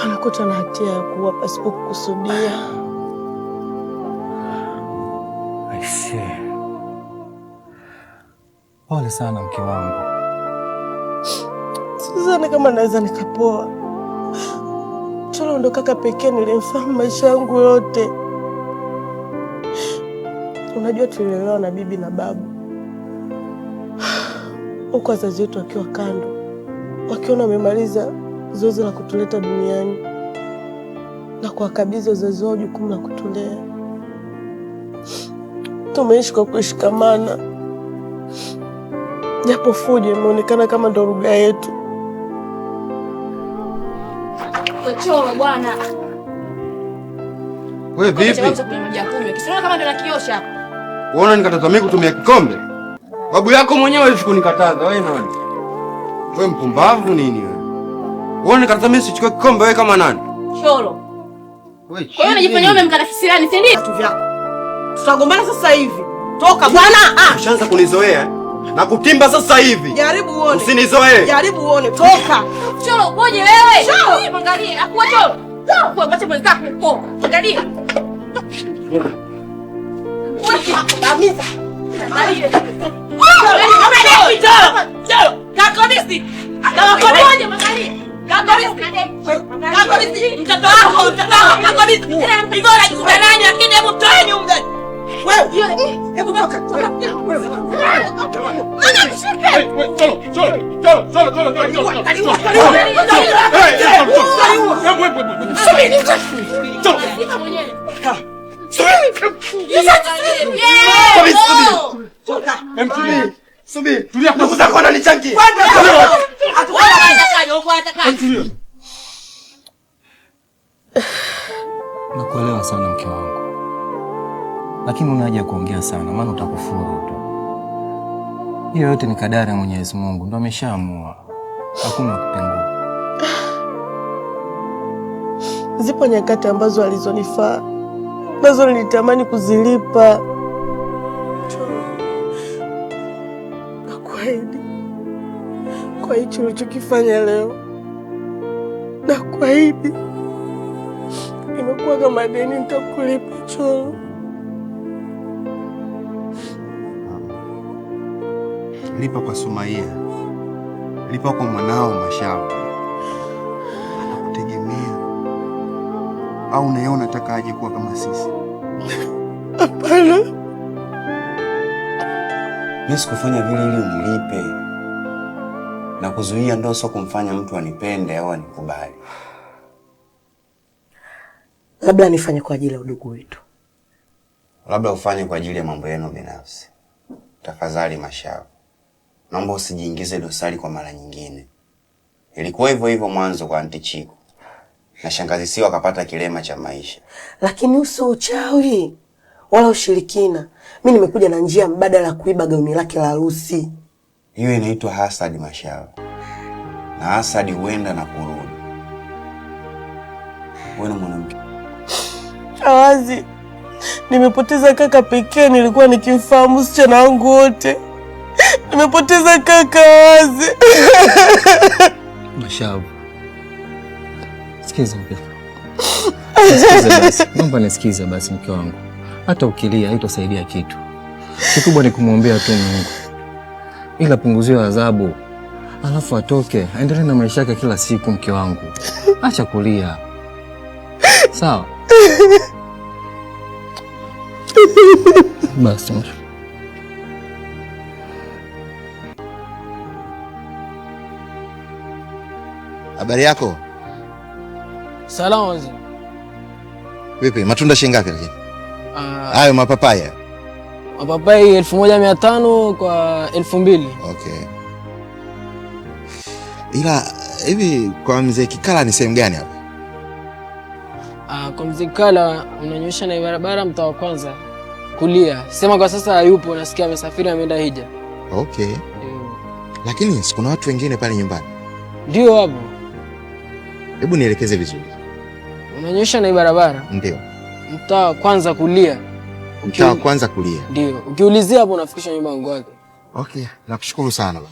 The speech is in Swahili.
Amekuta na hatia ya kuua pasipo kukusudia. Aisee. Pole sana mke wangu. Sidhani kama naweza nikapoa. Cholo ndo kaka pekee nilimfahamu maisha yangu yote. Unajua tulilelewa na bibi na babu, huku wazazi wetu wakiwa kando, wakiona wamemaliza zoezi la kutuleta duniani na kuwakabidhi wazazi wao jukumu la kutulea. Tumeishi kwa kushikamana, japo fujo imeonekana kama ndo lugha yetu. Cholo bwana. Wewe vipi? Kama ndo nakiosha hapa. Unaona nikataza mimi kutumia kikombe? Babu yako mwenyewe hawezi kunikataza, wewe nani? Wewe mpumbavu nini wewe? Unaona nikataza mimi sichukue kikombe wewe kama nani? Cholo. Wewe. Kwa hiyo unajifanya wewe umemkata kisirani, si ndio? Vitu vyako. Tutagombana sasa hivi. Toka bwana. Ah, ushaanza kunizoea na kutimba sasa hivi. Jaribu uone. Usinizoee. Jaribu uone. Toka. Cholo, ukoje wewe? Cholo, angalie. Akuwa Cholo. Kwa bacha mwenzako huko. Angalia. Amisa. Angalia. Cholo. Kakomisi. Kakomisi. Kakomisi. Mtoto wako, mtoto wako kakomisi. Hivyo unajikuta nani lakini hebu toeni huko. Wewe, hebu toka. Wewe. Nani mshike? Cholo, cholo, cholo, cholo, cholo, cholo. Subiri. Tulia, ndugu zako wananichangia. Nakuelewa sana mke wangu. Lakini una haja kuongea sana maana utakufuru tu. Hiyo yote ni kadari ya Mwenyezi Mungu, ndo ameshaamua. Hakuna kupingua. Zipo nyakati ambazo alizonifaa nazo nilitamani kuzilipa. Nakuahidi kwa hicho ulichokifanya leo, nakuahidi imekuwa kama deni, nitakulipa Cholo. Lipa kwa Sumaia, lipa kwa mwanao Mashavu, anakutegemea. Au na yeye unataka aje kuwa kama sisi? Hapana, mimi sikufanya vile ili unilipe na kuzuia ndoa, sio kumfanya mtu anipende au anikubali. Labda nifanye kwa ajili ya udugu wetu, labda ufanye kwa ajili ya mambo yenu binafsi. Tafadhali Mashavu, naomba usijiingize dosari kwa mara nyingine. Ilikuwa hivyo hivyo mwanzo kwa Aunti Chiku na shangazi Siwa akapata kilema cha maisha. Lakini uso uchawi wala ushirikina. Mimi nimekuja na njia mbadala kuiba gauni lake la harusi. Hiyo inaitwa hasadi Mashavu, na hasadi huenda na kurudi. Wewe ni mwanamke Awazi. Nimepoteza kaka pekee nilikuwa nikimfahamu msichana wangu wote. Nimepoteza kaka Awazi. Mashavu, sikiza mke. Nisikize basi. Naomba nisikize basi mke wangu. Hata ukilia haitosaidia kitu. Kikubwa ni kumwombea tu Mungu, ila punguziwe adhabu, alafu atoke aendelee na maisha yake kila siku. Mke wangu, acha kulia, sawa? Basi. Habari yako? Salama mzee. Vipi, matunda shilingi ngapi lakini? Hayo mapapaya. Mapapai 1500 kwa 2000. Okay. Ila hivi kwa mzee Kikala ni sehemu gani hapa? Kwa mzee Kikala unanyosha na barabara mtaa wa kwanza kulia. Sema kwa sasa hayupo, nasikia amesafiri ameenda hija. Okay. Lakini si kuna watu wengine pale nyumbani? Ndio hapo. Hebu nielekeze vizuri. Unanyosha na barabara? Ndio. Mtaa kwanza kulia. Mtaa kwanza kulia. Ndio. Ukiulizia hapo unafikisha nyumba yangu yake. Okay, nakushukuru sana baba.